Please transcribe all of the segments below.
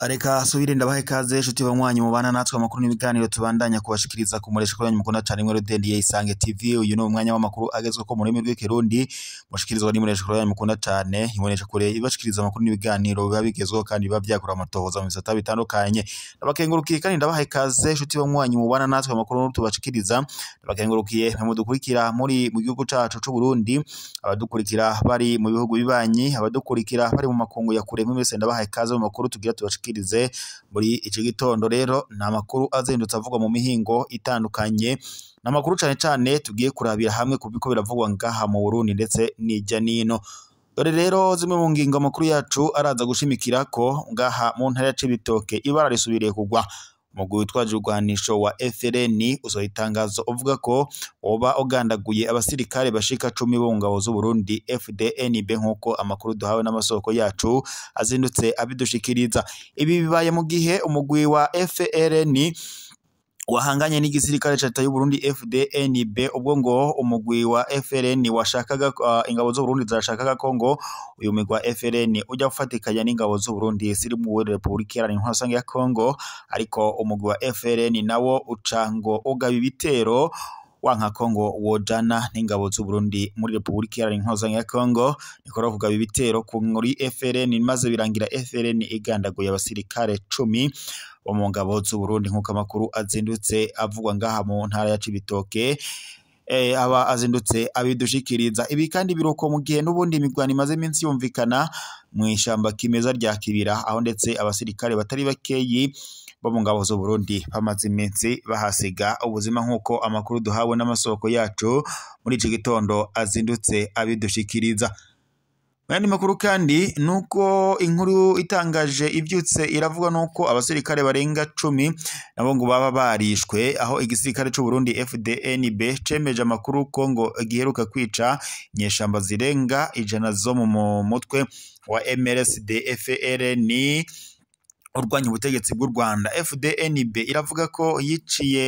Reka subire ndabahe ikaze nshuti banywanyi mubana natwe amakuru n'ibiganiro tubandanya kubashikiriza ku muresha kuri mukunda cyane mwe Rudende Isange TV. Uyu ni umwanya w'amakuru agezweho mu rurimi rw'ikirundi mushikirizwa n'imuresha kuri mukunda cyane imuresha kure ibashikiriza amakuru n'ibiganiro biba bigezweho kandi biba byakura amatohoza mu bisata bitandukanye. Ndabakengurukiye kandi ndabahe ikaze nshuti banywanyi mubana natwe amakuru tubashikiriza. Ndabakengurukiye mwe mudukurikira muri mu gihugu cacu c'u Burundi, abadukurikira bari mu bihugu bibanyi, abadukurikira bari mu makungu ya kure, mwese ndabahaye ikaze mu makuru tugira tubashikirize muri iki gitondo. Rero ni amakuru azindutse avugwa mu mihingo itandukanye, ni amakuru cane cane tugiye kurabira hamwe ku biko biravugwa ngaha mu Burundi ndetse n'ijya nino. Dore rero zimwe mu ngingo amakuru yacu araza gushimikira ko ngaha mu ntara ya Cibitoke ibara risubiriye kugwa. Umugwi witwaje urwanisho wa FLN usohoye itangazo uvuga ko woba ugandaguye abasirikare bashika 10 bo ngabo z'u Burundi FDNB, nkuko amakuru duhawe n'amasoko yacu azindutse abidushikiriza. Ibi bibaye mu gihe umugwi wa FLN wahanganye n'igisirikare ca leta y'u Burundi FDNB, ubwo ngo umugwi wa FLN washakaga ingabo z'u Burundi zashakaga ko ngo uyu mugwi wa FLN ujya gufatikanya n'ingabo z'u Burundi ziri mu Republika Iharanira Intwaro Rusange ya Kongo, ariko umugwi wa FLN nawo uca ngo ugaba ibitero wanka Kongo wojana n'ingabo z'u Burundi muri Republika Iharanira Intwaro Rusange ya Kongo. Niko kugaba ibitero muri FLN maze birangira FLN igandaguye abasirikare 10 bo mu ngabo z'u Burundi, nkuko amakuru azindutse avugwa ngaha mu ntara ya Cibitoke aba azindutse abidushikiriza. Ibi kandi biruko mu gihe n'ubundi imigwano imaze iminsi yumvikana mu ishamba kimeza rya Kibira, aho ndetse abasirikare batari bakeyi bo mu ngabo z'u Burundi bamaze iminsi bahasiga ubuzima, nkuko amakuru duhawe n'amasoko yacu muri iki gitondo azindutse abidushikiriza. Muyandi makuru kandi nuko inkuru itangaje ibyutse iravuga nuko abasirikare barenga 10 nabo ngo baba barishwe, aho igisirikare c'u Burundi FDNB cemeje amakuru ko ngo giheruka kwica inyeshamba zirenga 100 zo mu mutwe wa MRSD FLN urwanya ubutegetsi bw'u Rwanda. FDNB iravuga ko yiciye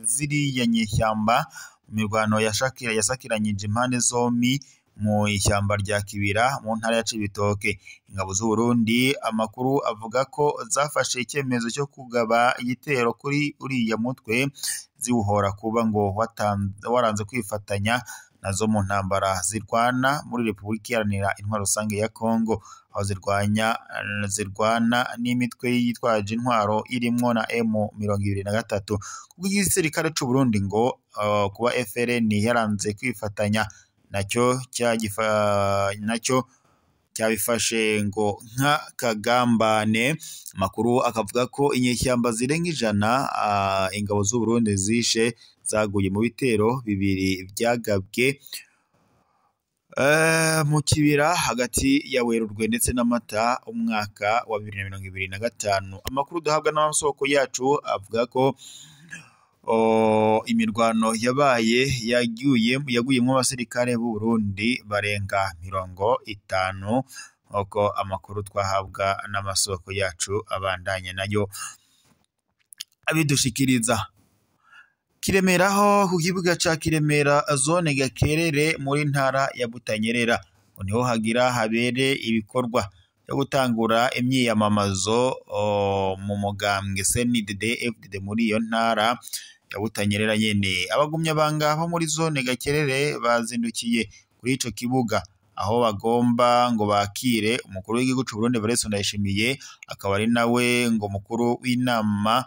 ziriya nyeshyamba mu mirwano yasakiranyije impande zombi mu ishyamba rya Kibira mu ntara ya Cibitoke. Ingabo z'u Burundi amakuru avuga ko zafashe icyemezo cyo kugaba igitero kuri uriya mutwe ziwuhora kuba ngo waranze kwifatanya nazo mu ntambara zirwana muri Republika Iharanira Intwaro Rusange ya Kongo, aho zirwana n'imitwe yitwaje intwaro irimwo na M23. Kubwo igisirikare c'u Burundi ngo kuba FLN yaranze kwifatanya nacyo cyabifashe ngo nka kagambane. Amakuru akavuga ko inyeshyamba zirenga 100 ingabo z'u Burundi zishe zaguye mu bitero bibiri byagabwe mu Kibira hagati ya Werurwe ndetse n'Amata umwaka wa 2025. Amakuru duhabwa n'amasoko yacu avuga ko imirwano yabaye yaguyemo abasirikare b'u Burundi barenga 50, uko amakuru twahabwa n'amasoko yacu abandanya nayo abidushikiriza. Kiremeraho ku kibuga ca Kiremera zone Gakerere muri ntara ya Butanyerera ngo niho hagira habere ibikorwa byo gutangura imyiyamamazo mu mugambwe CNDD FDD muri iyo ntara ya Butanyerera nyene. Abagumya banga bo muri zone Gakerere bazindukiye kuri ico kibuga aho bagomba ngo bakire umukuru w'igihugu c'u Burundi Evariste Ndayishimiye, akaba ari nawe ngo mukuru w'inama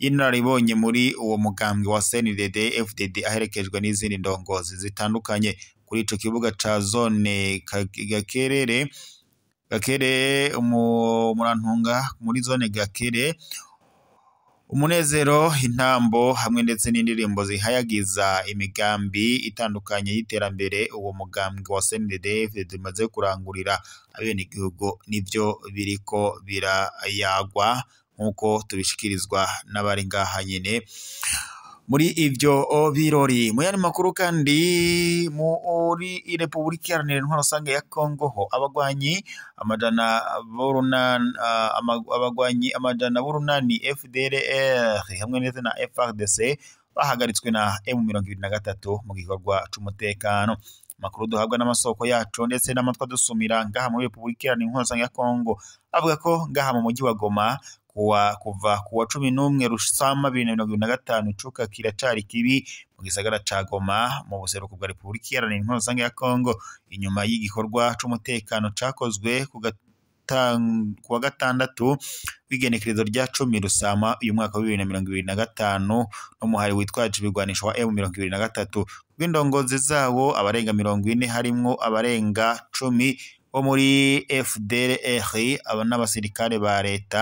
y'inararibonye muri uwo mugambwe wa CNDD FDD, aherekejwe n'izindi ndongozi zitandukanye. Kuri ico kibuga ca zone Gakerere Murantunga muri zone Gakere, umunezero, intambo hamwe ndetse n'indirimbo zihayagiza imigambi itandukanye y'iterambere uwo mugambwe wa CNDD FDD umaze kurangurira abenegihugu nivyo biriko birayagwa, nkuko tubishikirizwa n'abari ngaha nyene muri ivyo birori. Mu yandi makuru kandi muri Republika Iharanira Intwaro Rusange ya Kongo ho abagwanyi amajana b'urunani FDLR hamwe ndetse na FARDC bahagaritswe na M23 mu gikorwa c'umutekano. Amakuru duhabwa n'amasoko yacu ndetse n'amatwa dusumira ngaha muri Republika Iharanira Intwaro ya Kongo avuga ko ngaha mu mujyi wa Goma kuva kuwa 11 Rusama 2025 icuka kiracari kibi mu gisagara ca Goma mu buseruko bwa Republika Iharanira Intwaro ya Kongo, inyuma y'igikorwa c'umutekano cakozwe kuwa gatandatu w'igenekerezo rya 10 Rusama uyu mwaka wa 2025 n'umuhari witwaje ibigwanisho wa M23 bw'indongozi zawo abarenga 40 harimwo abarenga 10 bo muri FDLR, aba n'abasirikare ba leta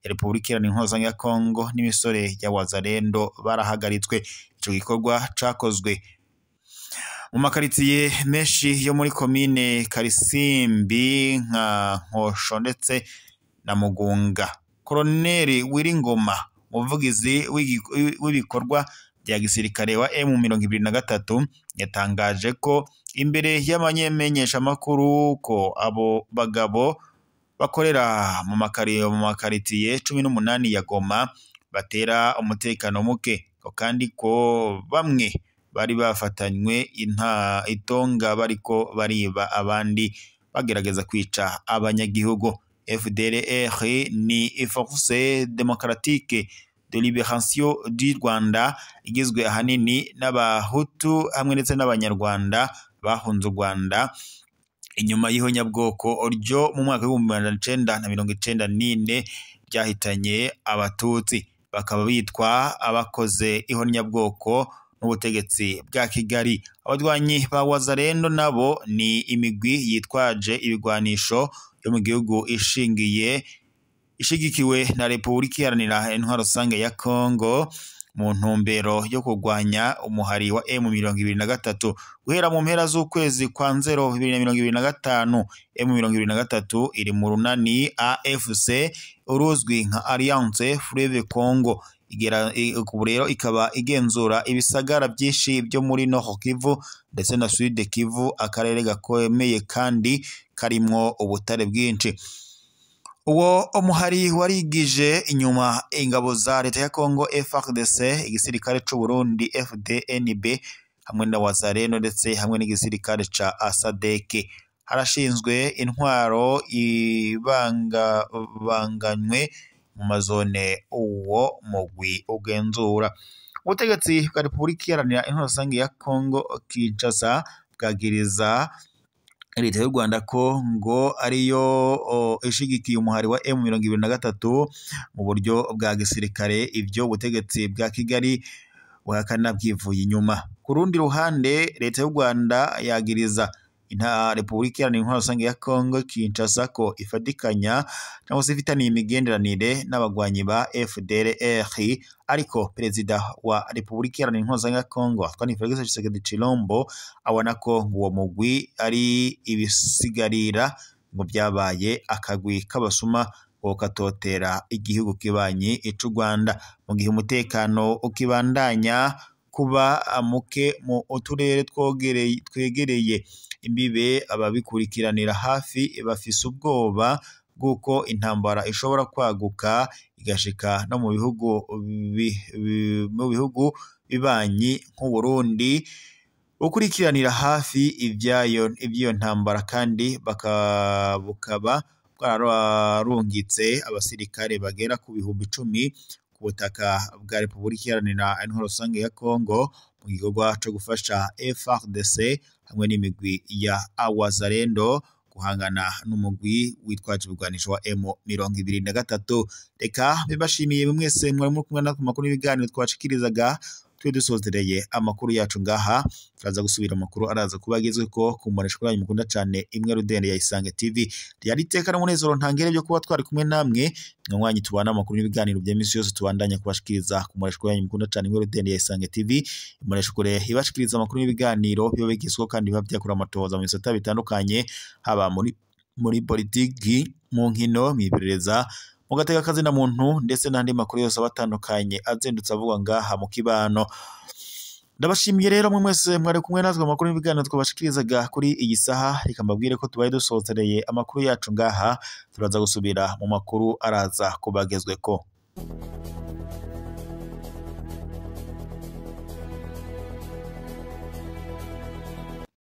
ya Republika Iharanira Intwaro ya Kongo n'imisore ya Wazalendo barahagaritswe. Ico gikorwa cakozwe mu makaritsiye menshi yo muri komine Karisimbi nka Nkosho ndetse na Mugunga. Koloneli Wiringoma, umuvugizi w'ibikorwa bya gisirikare wa M23, yatangaje ko imbere y'abamenyeshamakuru ko abo bagabo bakorera mu makaritiye 18 ya Goma batera umutekano muke, kandi ko bamwe bari bafatanywe itonga bariko bariba abandi bagerageza kwica abanyagihugu. FDLR ni Force Démocratique de Libération du Rwanda, igizwe ahanini n'abahutu hamwe ndetse n'abanyarwanda bahunze u Rwanda inyuma y'ihonyabwoko ryo mu mwaka w'ibihumbi 1994 ryahitanye abatutsi, bakaba bitwa abakoze ihonyabwoko n'ubutegetsi bwa Kigali. Abadwanyi ba Wazalendo nabo ni imigwi yitwaje ibigwanisho yo mu gihugu ishigikiwe na Republika Iharanira Intwaro Rusange ya Kongo mu ntumbero yo kurwanya umuhari wa M23. Guhera mu mpera z'ukwezi kwa nzero 2025, M23 iri mu runani AFC uruzwi nka Alliance Fleuve Congo, ubu rero ikaba igenzura ibisagara byinshi byo muri Nord Kivu ndetse na Sud Kivu, akarere gakomeye kandi karimwo ubutare bwinshi. Uwo umuhari warigije inyuma ingabo za leta ya Kongo FARDC, igisirikare c'u Burundi FDNB hamwe na Wazalendo ndetse hamwe n'igisirikare ca SADC. Harashinzwe intwaro ibangabanganywe mu mazone uwo mugwi ugenzura. Ubutegetsi bwa Republika Iharanira Intwaro Rusange ya Kongo Kinshasa bwagiriza leta y'u Rwanda ko ngo ariyo ishigikiye umuhari wa M23 mu buryo bwa gisirikare, ibyo ubutegetsi bwa Kigali buhakana bwivuye inyuma. Ku rundi ruhande, leta y'u Rwanda yagiriza Republika Iharanira Intwaro Rusange ya Kongo Kinshasa ko ifatikanya cyangwa se ifitaniye imigenderanire n'abagwanyi ba FDLR, ariko perezida wa Republika Iharanira Intwaro Rusange ya Kongo Antoine Felix Tshisekedi Tshilombo abona ko uwo mugwi ari ibisigarira ngo byabaye akagwi k'abasuma ngo katotera igihugu kibanyi c'u Rwanda, mu gihe umutekano ukibandanya kuba muke mu uturere twegereye imbibe. Ababikurikiranira hafi bafise ubwoba bw'uko intambara ishobora kwaguka igashika no mu bihugu bibanyi nk'u Burundi. Ukurikiranira hafi iby'iyo ntambara kandi bukaba bwararungitse abasirikare bagera ku 10,000 ku butaka bwa Republika Iharanira Intwaro Rusange ya Kongo mu gikorwa co gufasha FARDC hamwe n'imigwi ya Wazalendo guhangana n'umugwi witwaje ibigwanisho wa M23. Reka bibashimiye mwese mwari muri kumwe natwe makuru n'ibiganiro twashikirizaga. Twe dusozereye amakuru yacu ngaha, turaza gusubira amakuru araza kuba agezweko ku mbonesha yanyu mukunda cyane imwe rudende ya Isange TV. Ryari iteka n'umunezero ntangere byo kuba twari kumwe namwe mwanywanyi tubana amakuru n'ibiganiro bya misi yose tubandanya kubashikiriza ku mbonesha yanyu mukunda cyane imwe rudende ya Isange TV. Imbonesha kure ibashikiriza amakuru n'ibiganiro biba bigezweho kandi biba byakura amatohoza mu bisata bitandukanye, haba muri politiki, mu nkino, mu iperereza, mu gateka kazina muntu ndetse n'andi makuru yose abatandukanye azindutse avugwa ngaha mu kibano. Ndabashimiye rero mwe mwese mwari kumwe natwe amakuru n'ibiganiro twabashikirizaga kuri iyi saha. Reka mbabwire ko tubaye dusohotereye amakuru yacu ngaha, turaza gusubira mu makuru araza kubagezweko.